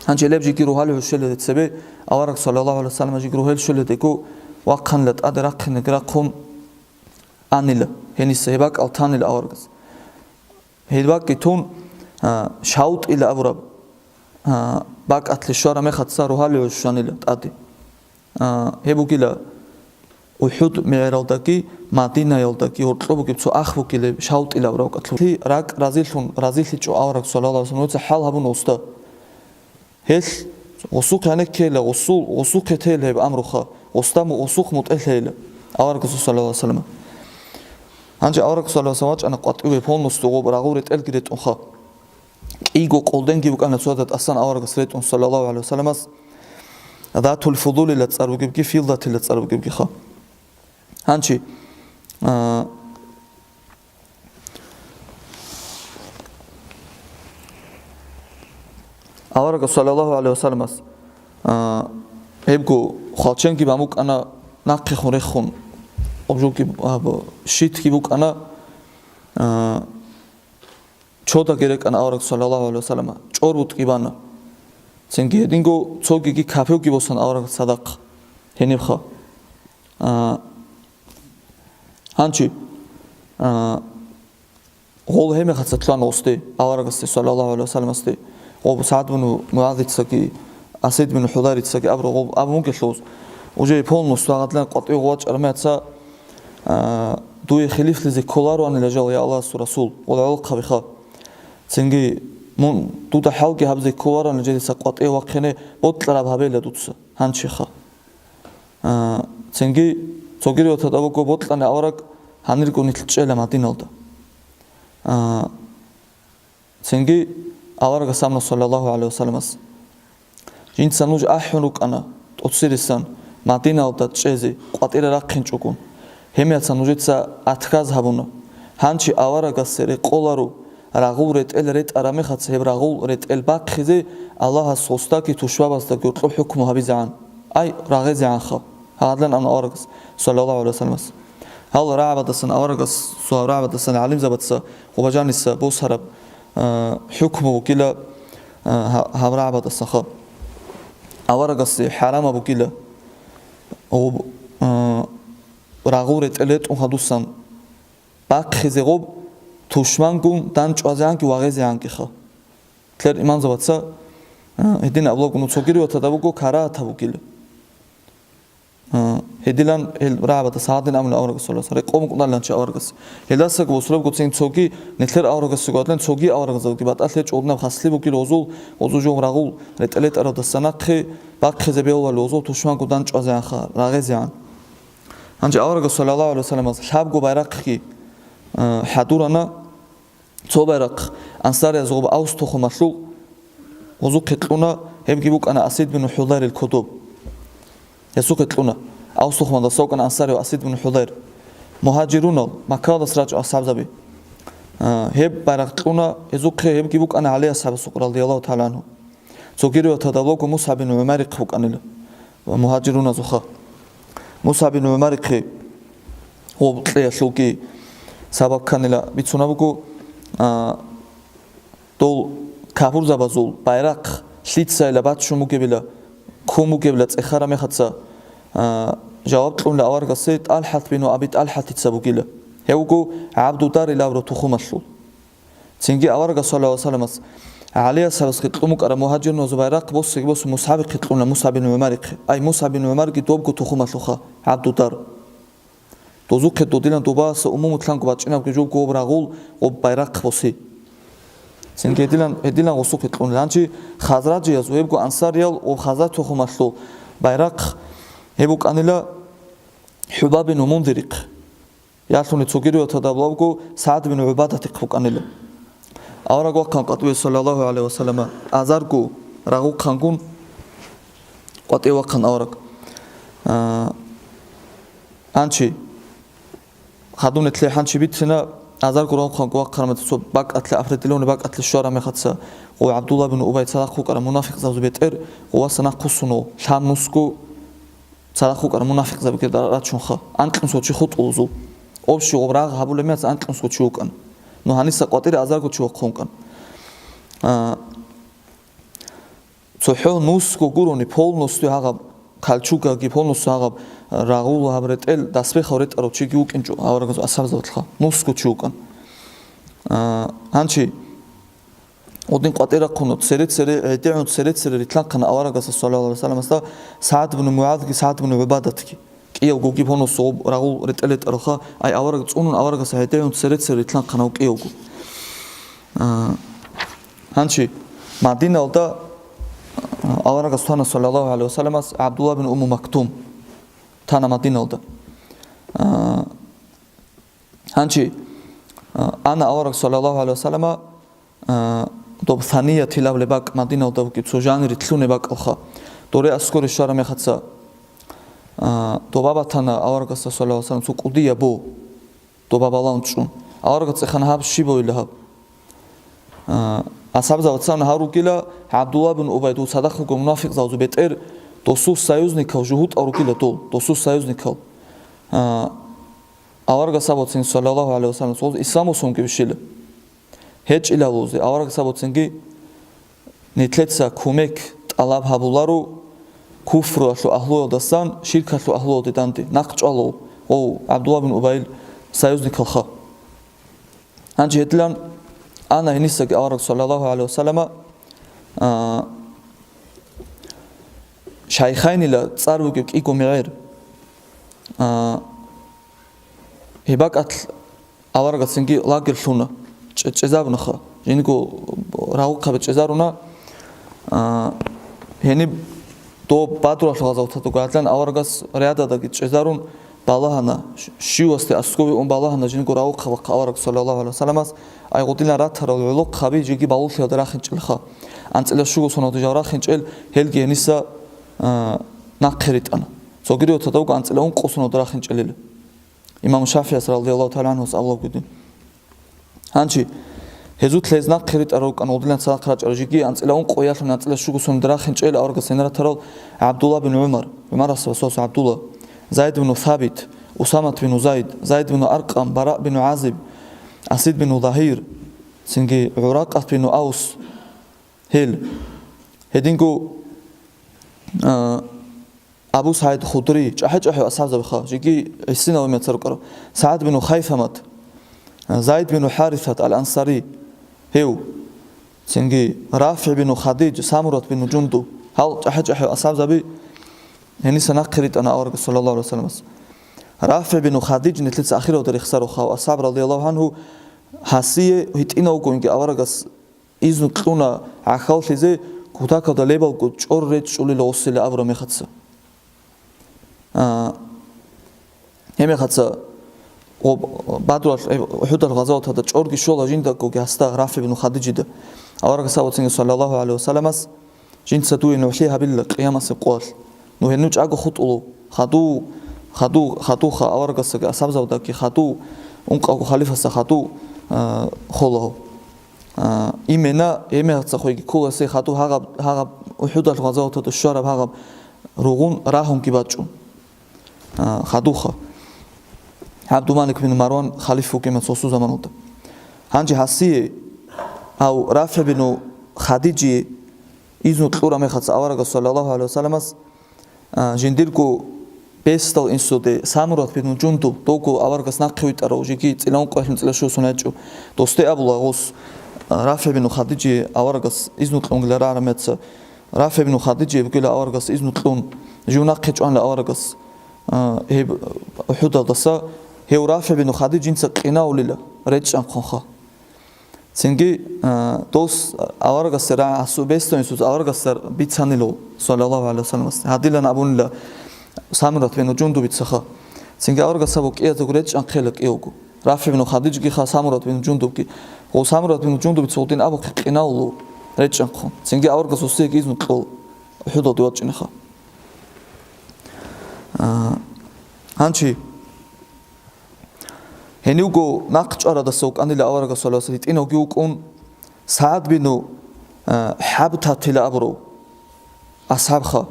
Гьанчи гьелеб жеги рогьалил гӀуж щвеледе цебе, авараг, саллаллагьу гӀалайгьи вассалам, жеги рогьел щвеледего, вахъанила тӀаде рахъинеги рахъун анила, гьениса гьеб бакӀал танила аварагас. Гьеб бакӀги тун, а, ШавтӀила абураб, а, бакӀалъе щвараб мехаца рогьалил гӀуж щванила тӀаде. А, гьеб бугила УхӀуд мегӀералдаги Мадинаялдаги гьоркьоб бугеб цо ах бугила ШавтӀила абураб бакӀалъул. РакӀ разилъун, разилъичӀо авараг, саллаллагьу гӀалайгьи вассалам, нуца хӀал гьабуна, уста. Гьелъ гъусухъе гьанеккейила, гъусул, гъусухъе тейила гьеб амруха, гъусда му-, гъусухъ мутӀигӀлъейила аварагасул саллаллагьу гӀалайгьи вассаллама. Гьанже авараг саллаллагьу гӀалайгьи вассаллам вачӀана къватӀиве полностью гъоб рагъул ретӀелги ретӀунха. КӀийго къолденги букӀана цода тӀасан аварагас ретӀун саллаллагьу гӀалайгьи вассалламас, Затул Фудулила цӀар бугебги, Фиддатила цӀар бугебгиха. Гьанчи, а, аварагас саллаллагьу гӀалайгьи вассалламас, а, гьебго хвалченги бан букӀана, нахъехун рехун, обжуги, а, б-, щитги букӀана, а, чодаги рекӀана авараг саллаллагьу гӀалайгьи вассаллама, чӀор бутӀги бана. Цинги гьединго цогиги капевги босан авараг цадахъ гьенибха. А, гьанчи, а, гъол гьемехаца лъугьана гъосде, аварагасде, саллаллагьу гӀалайгьи вассалламасде, гъоб СагӀд бин МугӀазицаги, Асид бин ХӀудайрицаги абураб гъоб абун бугелъул, уже полностью гьагъадлъан къватӀив гъвачӀараб меца, а, дуе хилифлъизе кколароанила жал, я Аллагьасул Расул, гъол гӀолохъабиха. Цинги мун дуда хӀалги гьабизе кколароанила жал, дица къватӀив вахъине бокьараб гьабейила дуца, гьанчиха. А, цинги цогири ватада буго бокьани авараг гьанирго нилъ чӀела Мадиналда. А, цинги аварагас абуна, саллаллагьу гӀалайгьи вассалламас, жинца нуж ахӀун рукӀана тӀоцерисан Мадиналда чӀезе къватӀира рахъинчӀого. Гьемеца нужеца атхаз гьабуна. Гьанчи аварагасе рекъоларо, рагъул ретӀел ретӀараб мехаца гьеб рагъул ретӀел бахъизе Аллагьас гъосдаги тушбабаздаги гьоркьоб хӀукму гьабизегӀан, ай, рагъизегӀанха, гьагъадлъан абуна аварагас, саллаллагьу гӀалайгьи вассалламас. Гьал рагӀабадасан аварагас, цо гьал рагӀабадасан гӀалимзабаца гъоб жаниса босараб, а, хӀукму бугила, а, гьа-, гьаб рагӀабадасанха. Аварагасе хӀарамаб бугила гъоб, а, рагъул ретӀел ретӀун хадусан бахъизе гъоб, тушмангун данчӀвазегӀанги вагъезегӀангиха. Лъер имамзабаца, а, гьедин абулаго, ну, цогири ватада буго карагьатаб бугила. А, гьедилан гьел рагӀабадас гьадин абуна аварагас, саллаллагьу гӀалайгьи вассаллам, рекъон букӀуналилан чи аварагас. Гьелдасаго босулебго цин цоги, нилъер аварагасего гьадилан цоги аварагзалги батӀалъе чӀолнаб хаслъи бугила гъозул, гъозул жо рагъул ретӀел ретӀаралдаса нахъе бахъизе бегьулали гъозул тушмангун данчӀвазегӀанха, рагъезегӀан. Гьанже аварагас, саллаллагьу гӀалайгьи вассалламас, лъабго байрахъги, а, хӀадурана, цо байрахъ ансариязул гъоб Авс тухумалъул гъозухъе кьуна, гьебги букӀана Асид бин ХӀудайрил кодоб. Гьесухъе кьуна, Авс тухумалдаса вукӀана ансарияв Асид бин ХӀудайр. Мугьажирунал, Маккаялдаса рачӀун асхӀабзаби. А, гьеб байрахъ кьуна гьезухъе, гьебги букӀана ГӀали асхӀабасухъ, радияллагьу тагӀала гӀангьу. Цогири ватада буго МусгӀаб бин ГӀумайрихъ букӀанила ва мугьажируназухъа. МусгӀаб бин ГӀумайрихъе гъоб кьеялъулги сабаб кканила бицунаб буго, а, дол капурзабазул байрахъ лъицайила баччун бугебила, ккун бугебила цӀехараб мехаца, а, жаваб кьунила аварагасе ТӀалхӀат бин Аби ТӀалхӀатица бугила. Гьев вуго ГӀабдударил абураб тухумалъул. Цинги аварагас, саллаллагьу гӀалайгьи вассалламас, ГӀали асхӀабасги кьун букӀараб мугьажируназул байрахъ босиги босун МусгӀабихъе кьуна, МусгӀаб бин ГӀумарихъе. Ай, МусгӀаб бин ГӀумарги добго тухумалъулха, ГӀабдудар. Дозухъе додилан добаса умумулъанго бачӀинабги жо гъоб рагъул, гъоб байрахъ босе. Цинги гьедилан, гьедилан гъосухъе кьуна. Гьанчи хазражияз, гьебго ансариял ва хазраж тухумалъул байрахъ гьеб букӀанила ХӀубаб бин Мундирихъ. Ялъуни цогири ватада буго СагӀд бин ГӀубадатихъ букӀанила. Авараг вахъан къватӀиве, саллаллагьу гӀалайгьи вассаллама, азарго рагъухъангун къватӀив вахъан авараг. А, гьанчи, хадуб нилъее гьанчи бицина, азарго рагъухъанго вахъараб мехалъ, цо бакӀалъе, определённый бакӀалъе щвараб мехалъ, гъов ГӀабдулла бин Убай цадахъ вукӀараб мунафикъзабазул бетӀер, гъов васа нахъ вуссуна, лъаб нусго, цадахъ вукӀараб мунафикъзабиги рачунха, анкьнусго чи хутӀулзул. Общий гъоб рагъ гьабулеб мехалъ анкьнусго чи вукӀан. Ну, гьаниса къватӀире азарго чи вахъун вукӀан. А, цохӀо нусго гурони, полностью гьагъаб калчугаги, полностью гьагъаб рагъул гьаб ретӀел дасбехав ретӀарав чиги вукӀинчӀо, аварагас асхӀабзабатлъха нусго чи вукӀан. А, гьанчи, гъудин къватӀирахъун цере-цере, гӀедегӀун цере-цере рилълъанхъана аварагасда, саллаллагьу гӀалайгьи вассалламасда, СагӀд бин МугӀазги СагӀд бин ГӀубадатги. КӀиявгоги гьонос гъоб рагъул ретӀел ретӀаралха, ай авараг цӀунун аварагасда гӀедегӀун цере-цере рилълъанхъана гьав кӀиявго. А, гьанчи Мадиналда, а, Аварагас тана, саллаллагьу гӀалайгьи вассаламас, ГӀабдулла бин Умму Мактум тана Мадиналда. А, гьанчи, а, ана авараг, саллаллагьу гӀалайгьи вассалама, а, доб Саниятил абулеб бакӀ Мадиналда бугеб цо жанире лъунеб бакӀалха. Доре аскоре щвараб мехаца, а, доба батана аварагасда, саллаллагьу гӀалайгьи вассалам, цо кӀудияб бо. Доба балагьун чӀун. Аварагас цӀехана гьаб щиб бугила гьаб. А, асхӀабзабацан гьаругила, ГӀабдулла бин Убай, дов цадахъго мунафикъзабазул бетӀер, досул союзникал жугьутӀал ругила дол, досул союзникал. А, аварагас абуцин, саллаллагьу гӀалайгьи вассалам, цо исламусунги бищила. ГьечӀила лузе, аварагас абуцинги, нилъеца кумек тӀалаб гьабуларо куфруялъул агьлуялдасан ширкалъул агьлуялде данде, нахъ чӀвала гъов ГӀабдулла бин Убайил союзникалха. Гьанже гьедилан ана гьенисаги авараг, саллаллагьу гӀалайгьи вассалама, а, Шайхайнила цӀар бугеб кӀиго мегӀер. А, гьеб бакӀалъ аварагасинги лагерь лъуна, чӀе-, чӀезабунаха, жиндирго рагъухъаби чӀезаруна. А, гьениб доб Бадруялъул гъазаваталдаго гӀадлан аварагас рядадаги чӀезарун балагьана, щ-, щивасде аскӀове ун балагьана жиндирго рагъухъабахъ авараг, саллаллагьу гӀалайгьи вассаламас, айгъудилан ратарал гӀолохъаби жеги балугълъиялда рахинчӀелха, анцӀила щуго сонал жал рахинчӀел, гьелги гьениса, а, нахъе ритӀана. Цогидиялда вуго анцӀила ункъо сонал рахинчӀелила. Имам ШафигӀияс, радияллагьу тагӀала гӀангьус, абулеб бугин. Гьанчи, гьезул лъез нахъе ритӀарал рукӀана, гъудилан цадахъ рачӀарал жеги анцӀила ункъо ялъун анцӀила щуго сонал рахинчӀел аварагасда гьениб ратарал ГӀабдулла бин ГӀумар, ГӀумарасул васас ГӀабдулла, Зайд бин Сабит, Усамат бин Зайд, Зайд бин Аркъам, Бараъ бин ГӀазиб, Асид бин Загьир, цинги ГӀуракъат бин Авс, гьел. Гьединго, а, Абу СагӀид Худри, чӀахӀи-чӀахӀи асхӀабзабиха, жеги гӀисинал мецал рукӀарав, СагӀд бин Хайсамат, Зайд бин ХӀарисат ал-Ансари, гьев, цинги РафигӀ бин Хадиж, Самурат бин Жундуб, гьал чӀахӀи-чӀахӀи асхӀабзаби гьениса нахъе ритӀана аварагас, саллаллагьу гӀалайгьи вассаламас. РафигӀ бин Хадиж нилъеца ахиралда рехсаравха, асхӀаб, радияллагьу гӀангьу, гьасие гьитӀинавгоги аварагас изну кьуна гӀахьаллъизе, кутакалда лебалго чӀор речӀчӀулел гъосила абураб мехаца. А, гьеб мехаца гъоб-, Бадруялъ, э, УхӀудалъ гъазаваталда чӀорги щола жиндагоги гьасда, РафигӀ бин Хадижида. Аварагас абуцинги, саллаллагьу гӀалайгьи вассаламас, Жинца дуе нугӀлъи гьабила къиямасеб къоялъ. Ну гьенив чӀаго хутӀулев. Хаду, хаду, хадуха аварагасдаги асхӀабзабадаги хаду, ункъавго халифаса хаду, а, холагьав. А, имена, гьеб мехаца хвейги кколасе хаду гьагъаб, гьагъаб УхӀудалъ гъазаваталда щвараб гьагъаб ругъун рагьунги бачӀун. А, хадуха. ГӀабдулмалик бин Марван халиф вугин цо-цо заманалда. Гьанже гьасие, гьав РафигӀ бин Хадижие изну кьураб мехалъ аварагас, саллаллагьу гӀалайгьи вассаламас, а, жиндирго бесдал инсуде Самурат бин Жундуб, довго аварагас нахъе витӀарав, жеги цӀилан къвалъун цӀила щуго сон ячӀев, досде абула гъос, а, РафигӀ бин Хадижие аварагас изну кьунгила рагӀараб мехалъ, РафигӀ бин Хадижие бугила аварагас изну кьун, жив нахъе чӀванила аварагас, а, гьеб УхӀудалдаса, гьев РафигӀ бин Хадиж жинца къинавулила, речӀчӀанхъунха. Цинги, а, дос аварагасда рагӀ-, гьасул бесдал инсуца аварагасда бицанилав, саллаллагьу гӀалайгьи вассаламас. Гьадилан абунила Самурат бин Жундубицаха. Цинги аварагас абу кӀиязего речӀчӀанхъела кӀиявго. РафигӀ бин Хадижгиха, Самурат бин Жундубги. Гъов Самурат бин Жундубица гъудин абухъе къинавулав речӀчӀанхъун. Цинги аварагас гьосиеги изну кьол УхӀудалде вачӀинеха. А, гьанчи, гьенивго нахъ чӀварадаса вукӀанила аварагас, саллаллагьу гӀалайгьи вассалам, гьитӀинавги вукӀун, СагӀд бину, а, ХӀабтатила абурав асхӀабха.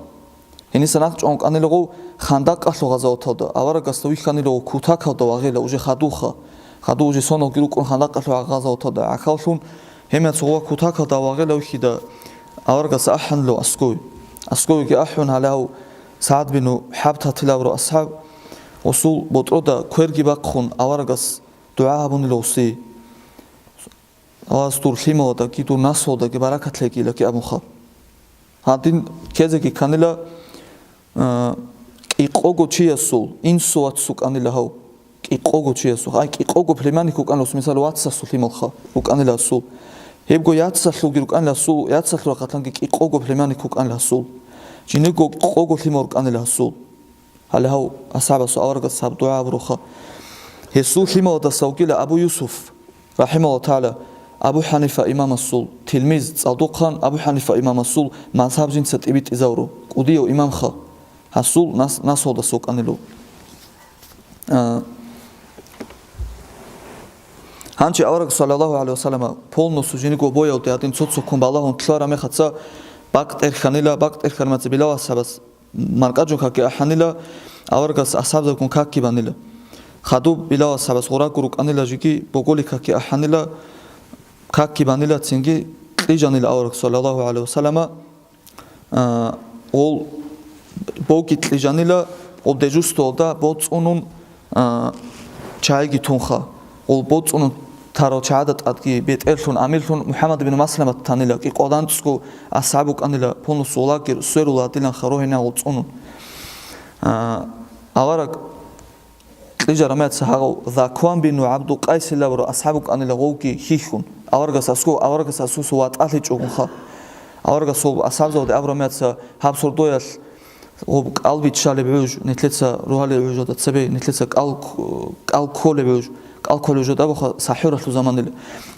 Гьениса нахъ чӀван вукӀанила гъов Хандакъалъул гъазаваталда, аварагасда вихьанила гъов кутакалда вагъила, уже хадуха. Хаду уже соналги рукӀун Хандакъалъул гъазаваталда гӀахьаллъун, гьемияцгъова кутакалда вагъила вихьида аварагас ахӀанила аскови. Асковиги ахӀун, гьале гьав СагӀд бину ХӀабтатила абурав асхӀаб, гъосул ботӀрода кверги бахъун, аварагас дугӀа гьабунила гъосие. Аллагьас дур лъималаздаги дур наслуялдаги баракат лъеги, лаги абунха. Гьадин ккезеги кканила, а, кӀикъого чиясул, инсу вацас вукӀанила гьав. КӀикъого чиясул. Ай, кӀикъого племянник вукӀанила, мисал, вацасул лъималха вукӀанила асул. Гьебго яцалъулги рукӀанила гьасул, яцалъул рахъалъанги кӀикъого племянник вукӀанила гьасул. Жиндирго кӀикъого лъимал рукӀанила гьасул. Гьале гьав асхӀабасул аварагас гьаб дугӀа гьабуроха. Гьесул лъималадаса вукӀила Абу Юсуф, рахӀимагьуллагьу тагӀала, Абу ХӀанифа имамасул тилмиз, цӀалдохъан Абу ХӀанифа имамасул мазгьаб жинца тӀибитӀизавурав, кӀудияв имамха, гьасул нас-, наслуялдаса вукӀанилав. А, гьанже авараг, саллаллагьу гӀалайгьи вассаллама, полностью жиндирго боялде гьадин цо-цоккун балагьун лъугьараб мехалъ, бакъ тӀерхьанила, бакъ тӀерхьараб мехалъ Билал асхӀабас маркӀачӀун какги ахӀанила, аварагас асхӀабзабигун какги банила. Хадуб Билал асхӀабас гъурагу рукӀанила, жеги боголил какги ахӀанила, какги банила, цинги кьижанила авараг, саллаллагьу гӀалайгьи вассаллама. А, гъол боги кьижанила, гъол дежурствоялда боцӀунун, а, чагӀиги тунха. Гъол боцӀунун тарал чагӀазда тӀадги бетӀерлъун, амирлъун МухӀаммад ибн Масламат танила, кӀикъоялда анцӀго асхӀаб вукӀанила, полностью лагерь сверула гьадиланха рогьинегӀан гъол цӀунун. А, авараг кьижараб мехалъ гьав Закван бин ГӀабдул Къайс абурав асхӀаб вукӀанила, гъовги хьихьун, аварагас аскӀов, аварагас аскӀовса ватӀалъичӀогонха. Аварагас гьоб асхӀабзабазде абураб мехалъ гьаб сордоялъ гьоб кӀал биччалеб гӀуж, нилъеца рогьалил гӀужалда цебе, нилъеца кӀал, кӀал кколеб гӀуж, кӀал кколеб гӀужалда абуха сахӀуралъул заманила.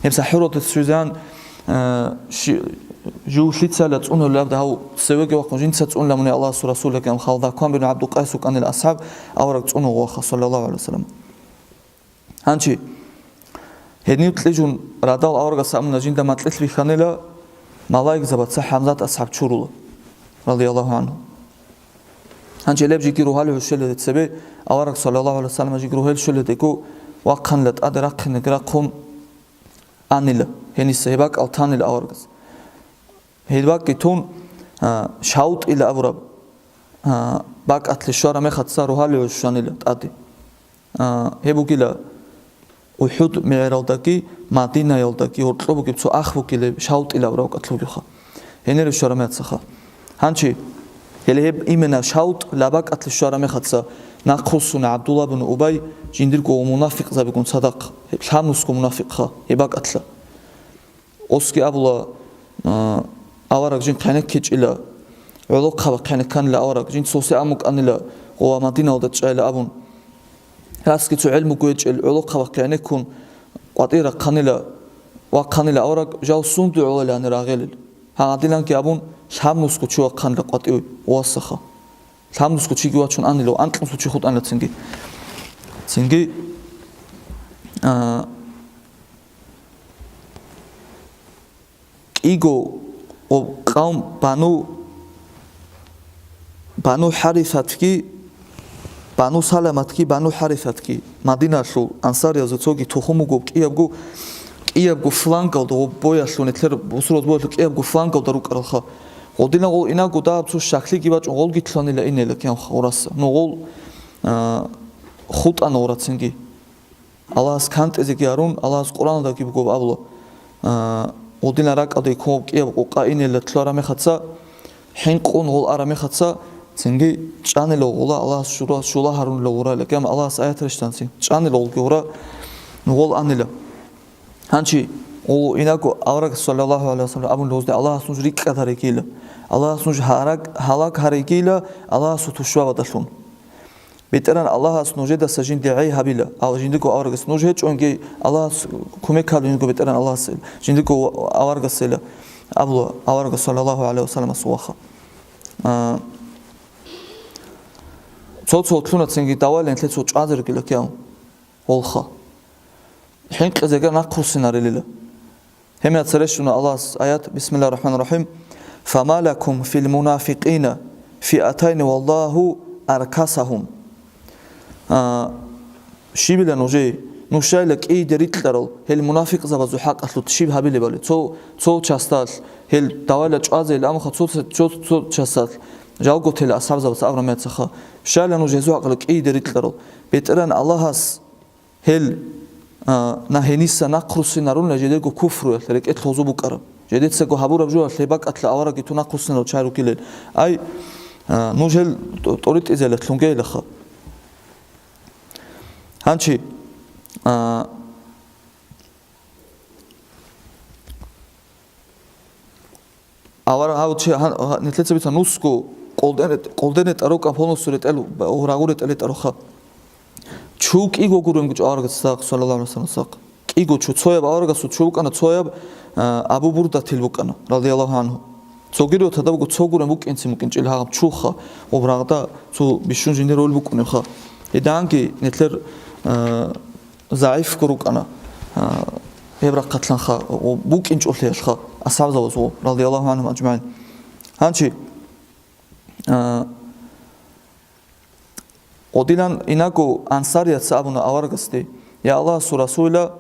Гьеб сахӀуралда цоян Э, щи-, жив лъицайила цӀунулеб абда гьав цевеги вахъун жинца цӀунула муни Аллагьасул Расул, лакин хал Закван бин ГӀабдул Къайс вукӀанила асхӀаб, авараг цӀунула ваха, саллаллагьу гӀалайгьи вассаллам. Гьанчи, гьенив кьижун радал аварагас амуна жинда макьилъ бихьанила, малаикзабаца ХӀамзат асхӀаб чурула, радияллагьу гӀангьу. Гьанчи леб жиги рогьалил гӀуж щвеледе цебе, авараг, саллаллагьу гӀалайгьи вассаллам, жиги рогьел щвеледего, вахъанила тӀаде рахъинеги рахъун, анила, гьениса гьеб бакӀал танила аварагас. Гьеб бакӀги тун, а, ШавтӀила абураб, а, бакӀалъе щвараб мехалъ рогьалил гӀуж щванила тӀаде. А, гьеб бугила УхӀуд мегӀералдаги Мадинаялдаги гьоркьоб бугеб цо ах бугила ШавтӀила абураб бакӀалъ бугебха. Гьенир щвараб мехалъха. Гьанчи, гьеле гьеб имена ШавтӀила бакӀалъе щвараб мехалъ нахъруссуна ГӀабдулла бин Убай жиндирго мунафикъзабигун цадахъ, гьеб лъабнусго мунафикъха гьеб бакӀалъа. Осги абула, а, авараг жин хъенеккичӀила, гӀолохъаб хъенекканила авараг, жинца сосе амукӀанила гъова Мадиналда чӀайила абун. Расги цо гӀелму гьечӀел гӀолохъаб хъенеккун къватӀир рахъанила, вахъанила авараг, жал сунде гӀолалани рагъелел. Гьагъадиланги абун, лъабнусго чи вахъанила къватӀив васаха. Лъабнусго чиги вачун анилав, анкьнусго чи хутӀанила цинги. Цинги, а, кӀиго къо-, къавм Бану, Бану ХӀарисатги, Бану Саламатги, Бану ХӀарисатги, Мадиналъул ансариязул цоги тухум буго, кӀиябго, кӀиябго флангалда, гъо-, боялъул, нилъер бусурбабаз боялъул кӀиябго флангалда рукӀаралха. Гъодинан гъол инаго дагьаб цо щаклъиги бачӀун, гъолги лъанила инела кӀияб гъораса. Ну гъол, а, хутӀана гъора цинги. Аллагьас кантӀизеги гьарун, Аллагьас Къуръаналдаги буго абула, а, гъодинан ракӀалде ккун кӀияб къокъа инела лъугьараб мехалъ, хӀинкъун гъол араб мехалъ, цинги чӀанила гъола Аллагьас щула, щула гьарунила гъурала, кӀияб Аллагьас аят рещтӀанцин, чӀанила гъолги гъура, гъол анила. Гьанчи, гъо инаго авараг, саллаллагьу гӀалайгьи вассаллам, абун гъозде: «Аллагьас нуж рикӀкӀад гьаригила, Аллагьас нуж гьараг-, гьалаг гьаригила Аллагьасул тушбабаздалъун». БетӀеран Аллагьас нужедаса жинде гӀей гьабила, ав-, жиндирго аварагас нуж гьечӀонги, Аллагьас кумек гьабилинго БетӀеран Аллагьас, жиндирго аварагасила, абула аварагас, саллаллагьу гӀалайгьи вассалламас, ваха. А, цо-цо лъуна цинги давалин лъе цо чӀвазе ругила кияв, гъолха. ХӀинкъизеги нахъруссинарилила. Гьемияца рещуна Аллагьас аят, бисмиллагьир рахӀманир рахӀим: «Фама лакум фил мунафикъина фиатайни валлагьу аркасагьум». А, щибила нужее, нушайила кӀийде рикьарал гьел мунафикъзабазул хӀакъалъулъ щиб гьабилебали? Цо, цо часталъ гьел давайла чӀвазе, амха цо, цо, цо часталъ жалго тела асхӀабзабаца абрамецаха. Щайила нуж гьезул хӀакъалъулъ кӀийде рикьарал? БетӀеран Аллагьас Гьел, а, на гьениса нахъруссинарунила жидерго куфруялъ, рекӀелъ гьозу букӀараб. Жидецаго гьабураб жоялъ гьеб бакӀалъа аварагги тун нахъруссинарал чагӀи рукӀилел. Ай, а, нуж гьел тӀо-, тӀоритӀизелалъунгейилаха. Гьанчи, а, Авараг гьав чи гьан-, гьа-, нилъеца бица нусго къолден-, къолден ретӀа рукӀа полностью ретӀел, рагъу ретӀел ретӀа руха. Чу кӀиго гуреб гучӀо аварагасда, саллаллагьу гӀалайгьи вассалам. КӀиго чу, цояб аварагасул чу букӀана, цояб, а, Абу Бурдатил букӀана, радияллагьу гӀангьу. Цогидав тадабго цо гуреб букӀинцин букӀинчӀел гьагъаб чуха, гъоб рагъда цо бищун жиндир роль букӀунебха. Гьединги нилъер, а, загӀифго рукӀана, а, гьеб рахъалъанха, гъо-, букӀинчӀолъиялъха, асхӀабзабазул, радияллагьу гӀангьум аджмагӀин. Гьанчи, а, гъодилан инаго ансарияца абуна аварагасде: «Я Аллагьасул Расулилла,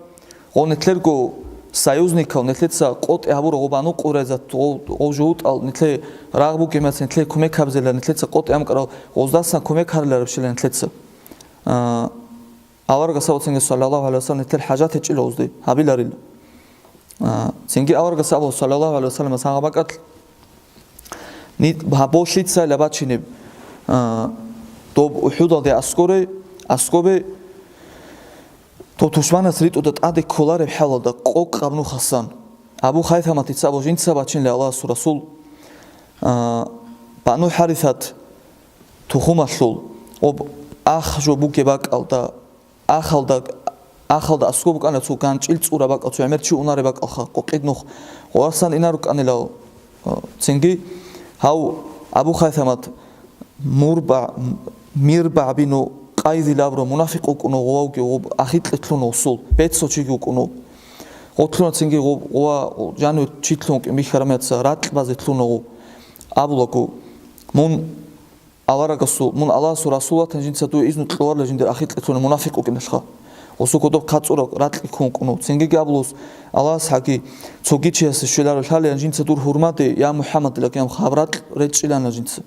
гъо нилъерго союзникал, нилъеца къотӀи гьабурал гъо Бану Къурайзат, гъо, гъо жугьутӀал, нилъее рагъ бугеб мехалъ нилъее кумек гьабизелла, нилъеца къотӀи амкӀарал, гъоздасан кумек гьариларабщила нилъеца». А, Аварагас абула цинги, саллаллагьу гӀалайгьи вассалам, нилъер хӀажат гьечӀила гъозде, гьабиларила. А, цинги аварагас абула, саллаллагьу гӀалайгьи вассалам, гьанже бакӀалъ, ни-, гьаб болъицайила бачинеб, а, доб УхӀудалде аскӀоре, аскӀобе, доб тушманас ритӀуда тӀаде кколареб хӀалалда къокъаб нухасан. Абу Хайсаматица абула жинца бачинила Аллагьасул Расул, а, Бану ХӀарисат тухумалъул, гъоб ах жо бугеб бакӀалда, ахалда, ахалда аскӀоб букӀана цо ганчӀил цӀураб бакӀал, цо гӀемер чи унареб бакӀалха, къокъид нух. Гъорасан инарукӀанилал, а, цинги гьав Абу Хайсамат Мурба-, Мирбагь бину Къайзил абурав мунафикъ вукӀуна гъовавги, гъоб ахикье лъуна гъосул, бецав чиги вукӀуна. Гъо лъуна цинги гъо-, гъова жанив чи лъун вукӀин бихьараб мехалъ ракь базе лъуна гъо. Абулаго, мун аварагасул, мун Аллагьасул Расул ватани жинца дуе изну кьоларила жиндир ахикье лъуна мунафикъ вукӀиналъха. Гъосул кодоб хъацӀураб ракьги ккун вукӀуна. Цингиги абулус Аллагьас гьаги цоги чиясе щвеларелъали, жинца дур гьурмаде, я МухӀаммад, лагьанха гьаб ракь речӀчӀилана жинца.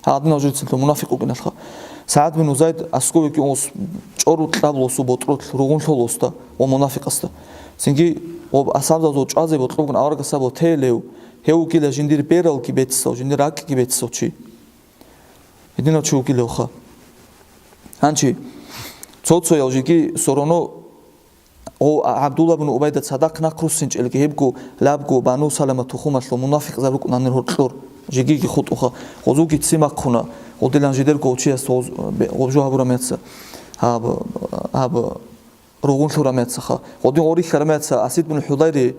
Гьадинав жинцалъул мунафикъ вукӀиналъха. СагӀад бин Зайд аскӀовеги ос чӀорукьабулосу ботӀролъ ругъунлъолосда ва мунафикъасда. Цинги гъоб асхӀабзабазул чӀвазе бокьулгун аварагас абула телев, гьев вугила жиндир бералги бецав, жиндир ракьги бецав чи. Гьединав чи вугилевха. Гьанчи, цо-цоял жеги сороно, гъо, ГӀабдулла бин Убайда цадахъ нахъ руссинчӀелги, гьебго лабго Бану Салама тухумалъул мунафикъзаб рукӀунанир гьоркьор, жегиги хутӀуха, гъозулги ццин бахъуна, гъодилан жидерго гъов чияс гъоз-, бе-, гъоб жо гьабураб мехалъ, гьаб, гьаб, ругъунлъураб мехалъха. Гъодин гъорихьараб мехалъ Асид бин ХӀудайри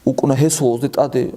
вукӀуна гьесул гъозде тӀаде,